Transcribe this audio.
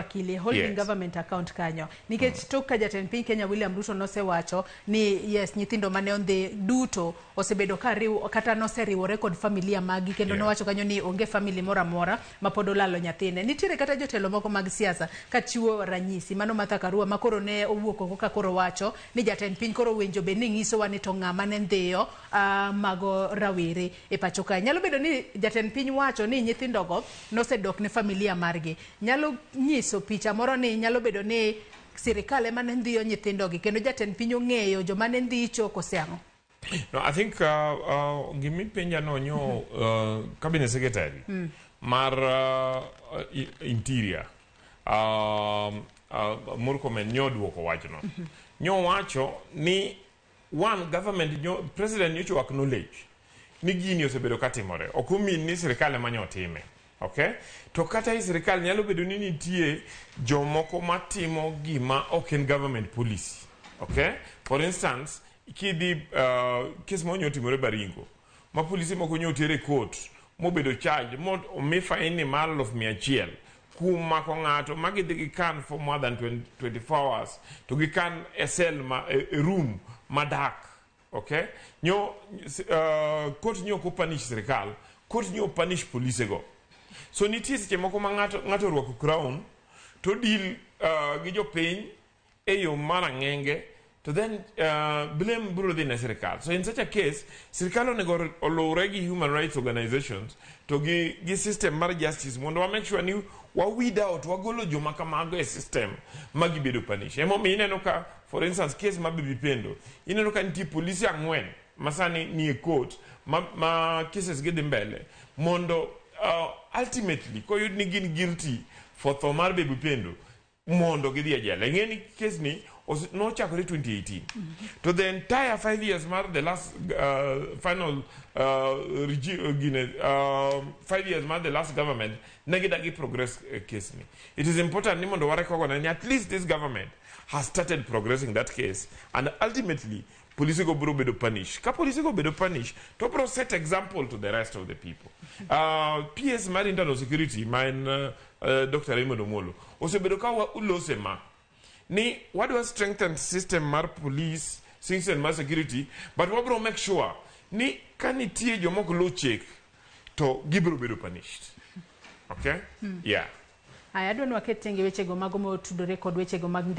Wakili, holding government account kanyo nikech tok ka jatend piny Kenya William Ruto nosewacho ni yes, nyithindo mane ondhi duto osebedo ka riw kata noseriwore kod familia magi kendo nowacho kanyo ni onge family moro amora ma pod olalo nyathine. Nitiere kata jotelo moko mag siasa kachiwo ranyisi mano Martha Karua ma koro ne owuok oko ka koro wacho ni jatend piny koro owinjo bed ni nyisowa ni to ng'ama ne ndhiyo mago rawere e pacho kae. Nyalo bedo ni jatend piny wacho ni nyithindogo nosedok ne familia margi. Nyalo nyiso picha moro ni nyalo bedo ni sirikal ema ne ndhiyo nyithindogi kendo jatend piny ong'eyo joma ne ndhicho kose ang'o? No, I think gimipenja no nyo cabinet secretary mar interior Murkomen nyo duoko wachno. Nyo wacho ni one government nyo president nyocho acknowledge ni gini osebedo katimore. Ok omin ni sirikal ema nyo time. Okay? To kata i sirikal nyalo bedo ni nitie jomoko matimo gima ok en government policy. Okay? For instance, kidhi case moro nyo otimore Baringo ma polise moko nyo oter e court mobedo charge mo omi fine mar 100,000 kuom mako ng'ato ma gidhi gikan for more than 20, 24 hours to gikan e cell ma e room madak, okay, nyo court nyo ok punish sirikal, court nyo punish polise go. So nitie seche moko ma ng'ato orwako crown to deal gi jopiny e yo mar ang'enge to then blame biro dhi ne sirikal. So in such a case, sirikal onego oluwre gi human rights organizations to gi system mar justice mondo wa make sure ni wa weed out, wagolo joma kamago e system ma gibedo punish. Emomiyo ineno ka, for instance, case ma Baby Pendo, ineno ka nitie polisi ang'wen ma sani nie court ma cases gi dhi mbele mondo ultimately koyud ni gin guilty for tho mar Baby Pendo mondo gidhi e jela. Ing'e ni case ni nochakore 2018 to the entire 5 years mar the last final regime, gine, 5 years mar the last government ne gidagi progress case ni. It is important ni mondo wa recognize ni at least this government has started progressing that case and ultimately polisi go biro bedo punish. Ka polisi go bedo punish to biro set example to the rest of the people. PS mar internal security ma en Dr. Raymond Omolo osebedo ka ulose ma ni wadwa strengthen system mar police, system mar security, but wabiro make sure ni ka nitie jomok luw chik to gibiro bedo punished, okay, yeah. Aya, adwa ni waket tenge wechego mago motudore kod wechego mag ndiko.